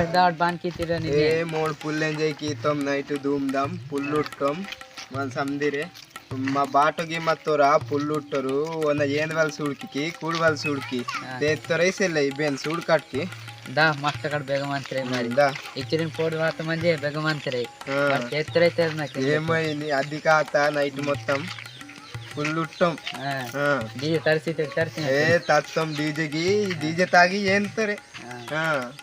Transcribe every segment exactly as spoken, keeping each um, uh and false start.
दाड़ बान की तिरनी ए ने। मोड़ पुल्लें जे की तम नाइट धूमधाम पुल्लुट्टम मन समदिरे। मा बाटो की मत्तोरा पुल्लुट्टोरु। ओना येन वाल सुड़की की कुड़ वाल सुड़की। हाँ। ते तोरे से ले बेन सुड़ काट की। दा मस्त कड़ बेगमंतरे मारी। दा। इचरिन पोड़ बात मंजे बेगमंतरे। हाँ। पर ते तोरे तेरना के। ये मई नी अधिका आता नाइट मोत्तम पुल्लुट्टम। हाँ। हाँ। डीजे तरसी ते तरसी। ए तत्तम डीजे की डीजे तागी येन तोरे। हाँ। हाँ।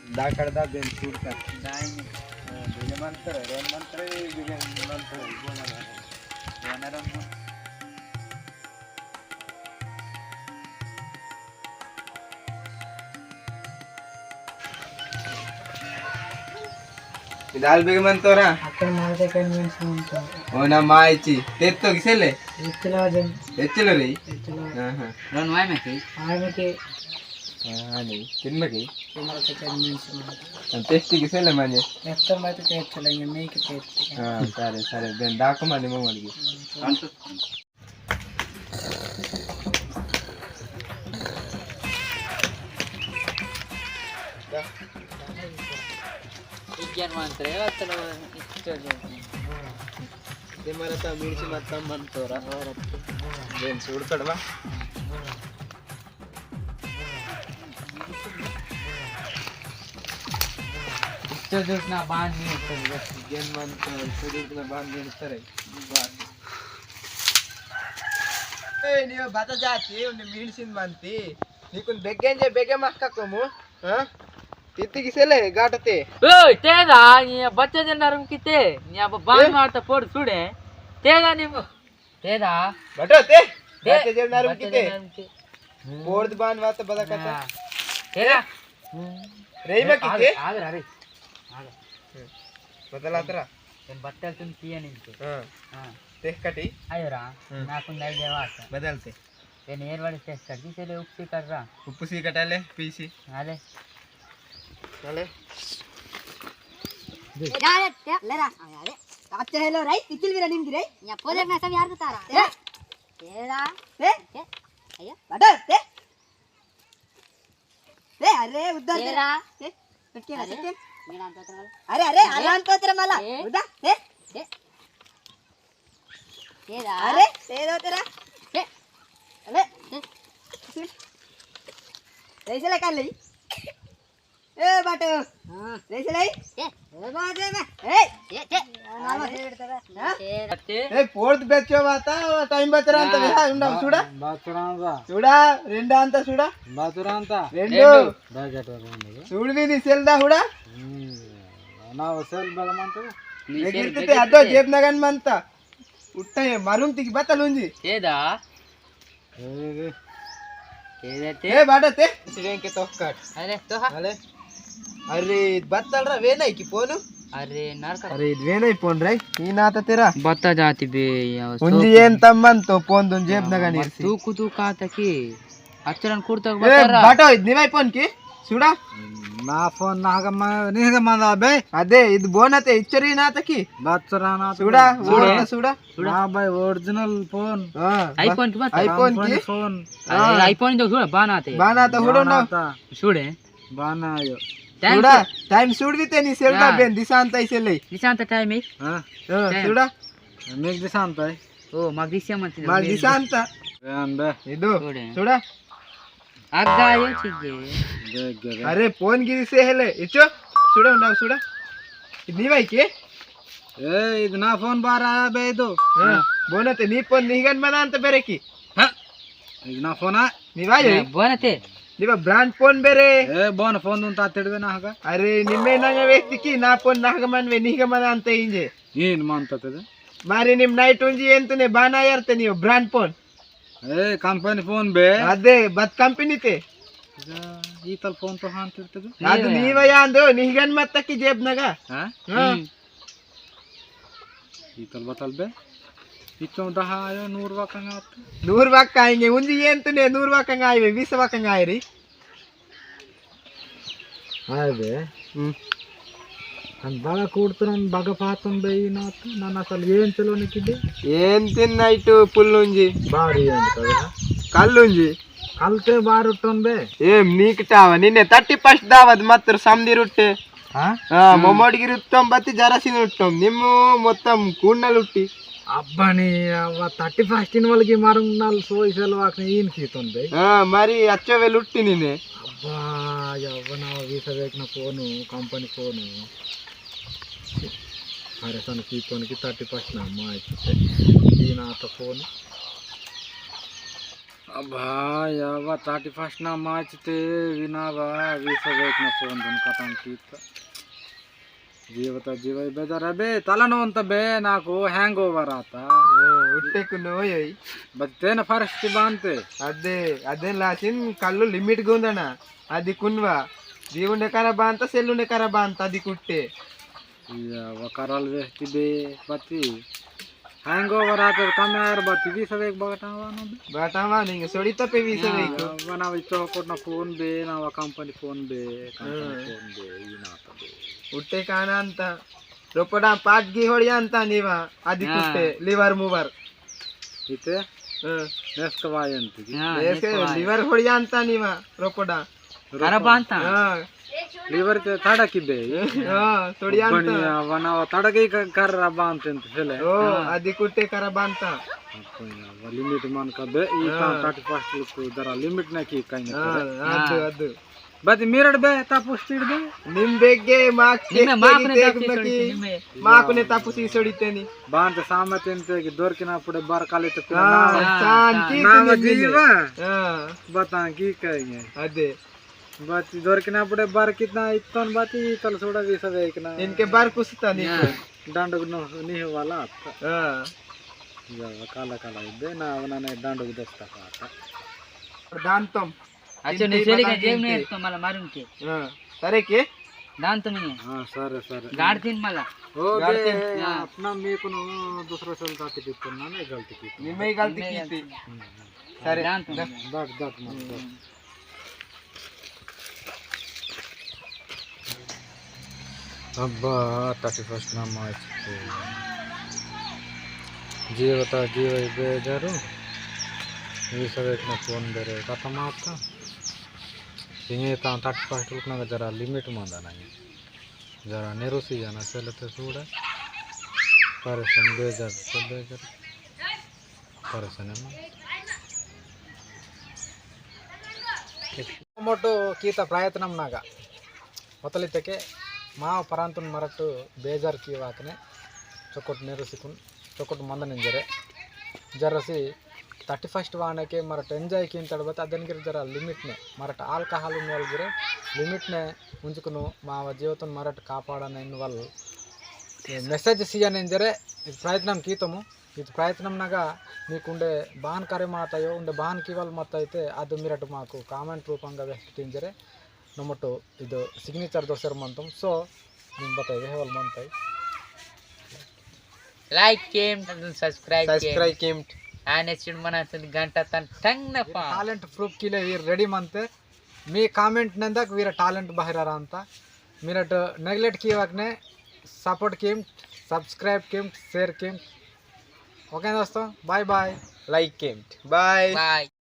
दाकड़ दा बेन सूट कर। दाई। हाँ, बेन मंत्र, बेन मंत्र, बेन मंत्र, बोना रहा। बोना रहा। दाल बेग मन तोरा। अक्कल मार दे कर मन सुन तो। ओ ना मायची। तेत्तो किसेले? इतला जन। एचलो रे। इतला। हाँ, हाँ। रन वाई में की? आय में के। हाँ, नहीं। किन में की? तुम्हारा के कर मन सुन। हम टेस्टी किसेले माने? टेस्टर में तो टेस्ट चलेंगे, मैं के टेस्ट। हाँ, सारे, सारे। देन डाको माने मो मर गई। हम्म, तो हम तो विज्ञान मंत्र है, मतलब, इच्छा जो। ते मारा ता मिर्ची मत कम मन तोरा। देन सूड़ कड़वा। इच्छा जो ना बांध नहीं होता है, बस। विज्ञान मंत्र, सूड़ ना बांध नहीं होता है। बांध। ए, नियो बाता जाती, उन्हें मेडिसिन मानती। निकुन बेगेंजे, बेगे मक्का कोमु, हाँ? तित्ती किसेले, गाटते। ओय, तेदा, ये बच्चे जे नरम किते, ये अब बाण ए? मारता पोड़ सुड़े। तेदा निम, तेदा। बटो ते, दे, बच्चे जे नरम बच्चे किते। जे नरम किते। पोड़ बाण मारता बदा कता। हाँ। तेदा। रेमा ए, आग, किते? आग रा रे। आग। हम्म। बदला तरा। तेन बत्तल तुम किया नहीं थे। हाँ। हाँ। देख कटी। आयो रा, हम्म। ना कुन दाई देवा आता। बदलते। तेन एयर वाली टेस्ट कर दी, चले उपसी कर रहा। उपसी कटा ले, पीसी। हाले। हाले। ए, जा रे, ले रा। आ, आ रे। काचे हेलो रे, तिचिल भी रनिंग रे। या पोले में सब यार बता रहा। ए? तेरा। ए? ए? आयो। बदल, ए? ए, अरे, उधर तेरा। तेरा। ए, कट के ना अरे, सकते? मेरा अंतर वाला। अरे, अरे, अरे। अरे, अंतर तेरा माला। ए। उधर, ए। ए। तेरा। अरे, तेरा, तेरा। ए। अरे। ए। कैसे लगा ले? ए, बाटो। हाँ। कैसे ले? ए। ए, बाजे में। ए। ए, ए। नाला अरे। फेर तेरा। हाँ? ए। ए, पोर्द बेचो बाता, टाइम बच रहा था, हाँ। बेहा, उंडा, बा-, सुड़ा? बच रहा था। सुड़ा, रेंडा अंता सुड़ा? बच रहा था। रेंडो। रेंडो। बैगेट रेंडो। सुड़वी नी सेल दा हुड़ा? हम्म, ना वो सेल बल मंता। नी सेल गिरते ते अदो जेब नगन मंता। उठ्ठा ये मारुंग तिकी बतल उंजी। केदा? ए, केदा ते? ए, बाटा ते? सिरेंग के तोहकट। अरे, तो हा। अरे। अरे, बतल रा वे नहीं की फोन? अरे, नरक। अरे, वे नहीं फोन रे। ई ना तो तेरा। बता जाती बे, या उंजी सो एन तम्मन तो फोन दुन जेब नगन इरसी। तू कुतु का तकी? अच्चरन कुर्ता ए, बता रा। बाटो, इद निवाई फोन की? सुड़ा? ना फोन ना हगा मा-, नहीं हगा मांदा बे। अदे, इद बोना ते इच्चरी ना तकी? बच्चरा ना तो सुड़ा, सुड़ा। ओरिजिनल सुड़ा। सुड़ा। ना भाई, ओरिजिनल फोन। हाँ, iPhone की बात? iPhone की? Company phone. अरे, हाँ। iPhone जो सुड़ा, बाना ते। बाना तो हुड़ो ना। बाना था। सुड़े। बाना आयो। टाइम सुड़ा, सु- टाइम सुड़ भी ते नहीं सेल दा हाँ। बेन, दिशांत ऐसे ले। दिशांत टाइम है। हाँ। हाँ, टाइम। सुड़ा। मेघ दिशांत है। ओ, माग दिशा मत लो, माग मेघ दिशांत। राम बे। इदो, थोड़े। थोड़ा। आगा आयो चीजे। देख गे बे। अरे, फोन गिरी से हेले। इचो, सुड़ा उंडा, सुड़ा। इतनी भाई के? ए, इतना फोन बार आया बे इदो। हाँ, बोना ते नी फोन निगन मनान तो बेरे की। हाँ। इतना फोन आ। नी भाई। हाँ, बोना ते। नी बा ब्रांड फोन बेरे। ए, बोन फोन दुन ता तेड़वे ना हगा। अरे, निम्मे नंगे व्यक्ति की ना फोन ना हगा मन वे निगन मनान ते इंजे। ईन मानता तेरे। मारी निम नाइट उंजी एंतने बाना यार तनी ब्रांड फोन। ए, कंपनी फोन बे। अदे, बत कंपनी ते। जा, ईतल फोन तो हान तिरते बे। अदु नी वयान दो, निहगन मत तकी जेब नगा। हाँ? हाँ। हम्म। ईतल बतल बे। इचो दहा आयो, नूर वाकंग आते। नूर वाकंग आएंगे, उंजी एंतने नूर वाकंग आए बे, बीस वाकंग आए री। हाय बे। हम्म। हम बागा कूड़तुरन बागा पातुन बे ई नात, नन असल एन चलो निकिदे। एन तिन नाइट पुल्लुंजी। बारी एन कदा। कल्लुंजी। कलते बार उठ्ठोन बे। एम नीक टावा, निन्ने thirty first दावत मत्तर समदी रुट्टे। हाँ? हाँ, हम्म। मोमोड़ गिर उत्तम बत्ती जरासी उत्तम। निम्मो मोत्तम कून्नल उट्टी। अब्बा नी, अब्बा thirty first इन वालगी मारुंग नाल सोई सेल वाकने इन कीतोन बे। हाँ, मारी अच्छो वेल उट्टी निन्ने। अब्बा, या अब्बा ना वीसा वेकना फोनु, कंपनी फोनु। अरे सन कीतोन की thirty first ना माय चिते। इन आता फोनु। अब्बा, या अब्बा thirty first ना माय चिते विना बा, वीसा वेकना फोन दुन कतम कीता। जीवता जीवा बेजार अबे, तला नोंता बे, नाकु hangover आता। ओ, उट्टे कुनो योई। बत्ते ना first बांते। अदे, अदे लासिन कल्लु limit गोंदना। अदि कुनवा। दीवुंडे करा बांता, सेल्लुंडे करा बांता, अदि कुट्टे। या, वकारल वेहती बे, बत्ती। Hangover आते कम यार बात वी सब एक बाटा वानो बे। बाटा वानो इंगे सोड़ी तपे वी सब एक। हाँ, वना वी तो कोटना फोन बे, ना वा कंपनी फोन बे, कंपनी हाँ। फोन बे, ई ना तो बे। उट्टे काना अंता। रोपड़ा पाट गी होड़ी अंता नीवा, आदि हाँ। कुट्टे, liver mover। इते? हाँ। नेस्क वायंत की। हाँ, नेस्क नेस्क वायंत। Liver होड़ी अंता नीवा, रोपड़ा। खराब आंता। हाँ। Liver ते तड़ा की बे। हाँ, थोड़ी आंता। बढ़िया बनावा तड़ा के कर, कर रहा बांते हैं पहले। ओ, हाँ। आदि कुट्टे खराब आंता। कोई ना, वो limit मान का बे, ये हाँ। काम thirty first लोग को जरा limit ना की कहीं ना हाँ, करे। आदु, हाँ। आदु। बस मिरड़ बे, तापुस तीर बे। निम बेगे, माक निम्मे तेग माक ने तेग तापुस मकी, सड़ी निम्मे। माक ने तापुस ई सड़ी तेनी। बांध सामत इनते कि दौर के ना पड़े बार काले तो हाँ, ना। हाँ, शान हाँ। की नाम तनी जीवा। हाँ। बतां की कहेंगे। अदे। बाती दौर के ना पड़े बार कितना इतन बाती तल सोड़ा भी सब एक ना। इनके बार कुछ था नहीं हाँ। कोई। डांडो नो, नहीं वाला आता। हाँ। जा, काला काला दे ना, वना ने डांडो दस्ता का आता। और दान तम। अच्छा, तीन नहीं तीन चलेगा, बना जेब तीन नहीं तीन। तो मला मारून के। हाँ। सरे के? दान तम नहीं है। हाँ, सरे, सरे। गाड़ तीन मला। ओ, गाड़ बे, तीन। हाँ। अपना मी कुनो दूसरा साल जाते की तो ना, नहीं गलती की तो। नहीं, मैं गलती नहीं की थी। गलती। हम्म, हम्म। सरे, दान तम दस। नहीं। दस, दस मत, दस। हम्म। अब्बा, thirty first ना माय चिते। जीवता जीव बेजारू। ये सब एक ना फोन बेरे कथा मारता। इंगे ता thirty first उठना का जरा limit मांदा ना ये। जरा नेरोसी जाना चले तो थोड़ा। परेशान बेजार तो बेजार। परेशान है ना। मोटो कीता प्रयत्नम नागा। वतलितके मा परांतुन मरट बेजार की वाकने चोकोट नेरुसिकुन चोकोट मंदन इंजरे जरसी thirty first वाने के मरट enjoy कीन तड़बत अदन गिर जरा limit ने मरट alcohol उन वल गिरे limit ने उंजुकुनु माव जीवतुन मरट कापाड़न इन वल message सियन इंजरे प्रयत्नम कीतोमु। इद प्रयत्नम नगा मीकु उंडे बान करे मातायो, उंडे बान कीवल मत्ता इते अदु मिरट माकु comment रूपंगा व्यक्त इंजरे नमटो इद signature दोसेर मंतम। So, निम बताई वेहवल मंताई। Like केम, subscribe केम। Subscribe केम। आने चिड़ मना सुन घंटा तन टंग न पा। Talent proof किले वीर ready मंते। मी comment नंदक वीर talent बाहर आरांता। मिरट neglect कीवकने support केम, subscribe केम, share केम। OK दोस्तों, bye bye। Like केम। Bye। Bye।